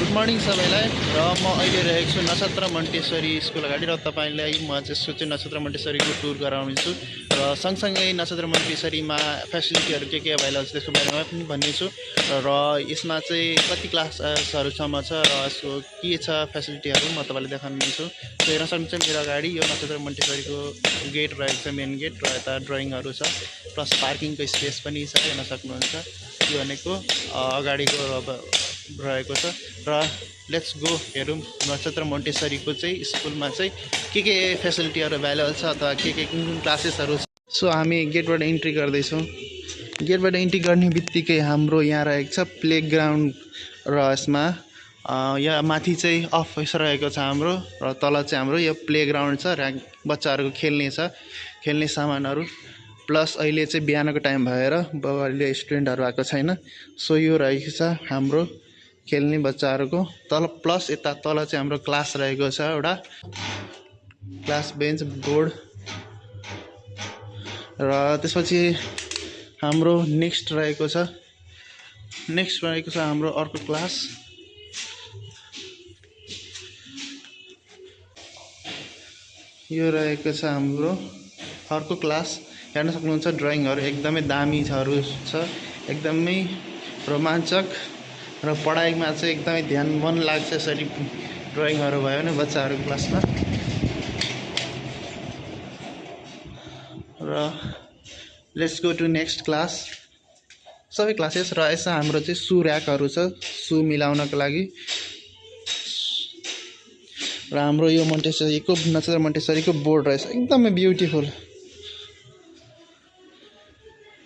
Good morning सबैलाई र म अहिले रहेको छु नक्षत्र मन्टेश्वरी स्कुल अगाडि र तपाईलाई म यसको चाहिँ नक्षत्र मन्टेश्वरीको टुर गराउनेछु र सँगसँगै नक्षत्र मन्टेश्वरीमा फेसिलिटीहरू के अभाइलेबल छ त्यसको बारेमा पनि भन्नेछु र यसमा चाहिँ कति क्लासहरूसम्म छ र यसको के छ फेसिलिटीहरू म तपाईँलाई देखाउनेछु। सो हेर्न सक्नुहुन्छ मेरो अगाडि यो नक्षत्र मन्टेश्वरीको गेट रहेको छ, मेन गेट, र यता ड्रइङहरू छ प्लस पार्किङको स्पेस पनि छ हेर्न सक्नुहुन्छ। यो भनेको अगाडिको अब रहेको छ र लेट्स गो हेरौँ नक्षत्र मन्टेश्वरीको चाहिँ स्कुलमा चाहिँ के फेसिलिटीहरू अभाइलेबल छ अथवा कुन क्लासेसहरू छ। सो हामी गेटबाट इन्ट्री गर्दैछौँ। गेटबाट इन्ट्री गर्ने बित्तिकै हाम्रो यहाँ रहेको छ प्ले ग्राउन्ड र यसमा यहाँ माथि चाहिँ अफिस रहेको छ हाम्रो र तल चाहिँ हाम्रो यो प्ले ग्राउन्ड छ, र बच्चाहरूको खेल्ने सामानहरू प्लस अहिले चाहिँ बिहानको टाइम भएर अहिले स्टुडेन्टहरू आएको छैन। सो यो रहेको छ हाम्रो खेल्ने बच्चाहरूको तल, प्लस यता तल चाहिँ हाम्रो क्लास रहेको छ, एउटा क्लास बेन्च बोर्ड, र त्यसपछि हाम्रो नेक्स्ट रहेको छ हाम्रो अर्को क्लास। यो रहेको छ हाम्रो अर्को क्लास। हेर्न सक्नुहुन्छ ड्रइङहरू एकदमै दामीहरू छ, एकदमै रोमाञ्चक र पढाइमा चाहिँ एकदमै ध्यान मन लाग्छ यसरी ड्रइङहरू भयो भने बच्चाहरूको क्लासमा। र let's go to next class. सबै क्लासेस र यसमा हाम्रो चाहिँ सु ऱ्याकहरू छ सु मिलाउनको लागि, र हाम्रो यो मन्टेश्वरीको नक्षत्र मन्टेश्वरीको बोर्ड रहेछ एकदमै ब्युटिफुल।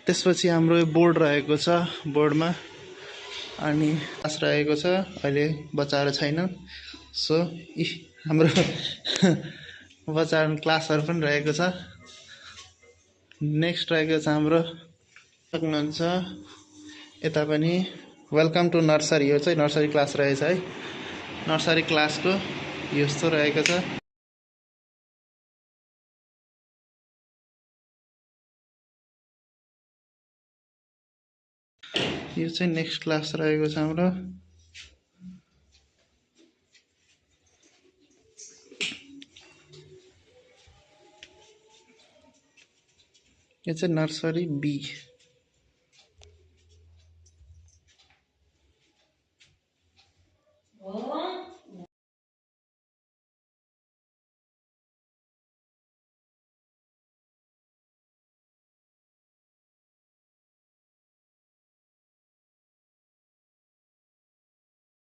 त्यसपछि हाम्रो यो बोर्ड रहेको छ, बोर्डमा अनि क्लास रहेको छ, अहिले बच्चाहरू छैनन्। सो हाम्रो बच्चाहरू क्लासहरू पनि रहेको छ। नेक्स्ट रहेको छ हाम्रो सक्नुहुन्छ यता पनि वेलकम टु नर्सरी। यो चाहिँ नर्सरी क्लास रहेछ है, नर्सरी क्लासको यस्तो रहेको छ। यो चाहिँ नेक्स्ट क्लास रहेको छ हाम्रो। यो चाहिँ नर्सरी बी।